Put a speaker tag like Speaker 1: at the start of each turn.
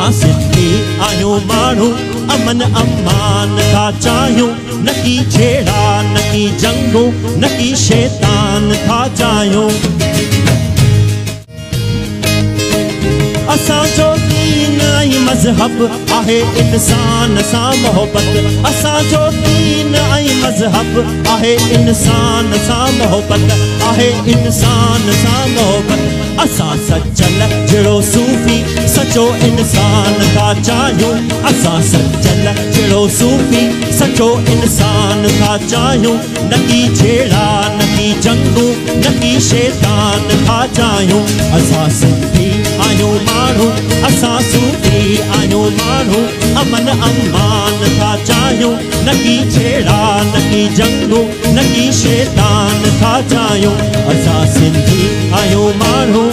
Speaker 1: اسان سنڌي آهيون ماڻهو، امن امان ٿا چاهيون، نه ڪي جهيڙا، نه ڪي جنگون، نه ڪي شيطان ٿا چاهيون. اسان جو دين ۽ مذهب آهي انسان سان محبت. اسان جو دين ۽ مذهب آهي انسان سان محبت، آهي انسان سان محبت. اسان سچل جهڙو صوفي سچو انسان ٿا چاهيون. اسان سچل جهڙو صوفي سچو انسان ٿا چاهيون، نه ڪي جهيڙا، نه ڪي جنگون، نه ڪي شيطان ٿا چاهيون. اسان سنڌي آهيون ماڻهو، اسان صوفي آهيون ماڻهو، امن امان ٿا چاهيون، نه ڪي جهيڙا، نه ڪي جنگون، نه ڪي شيطان ٿا چاهيون. اسان سنڌي آهيون ماڻهو.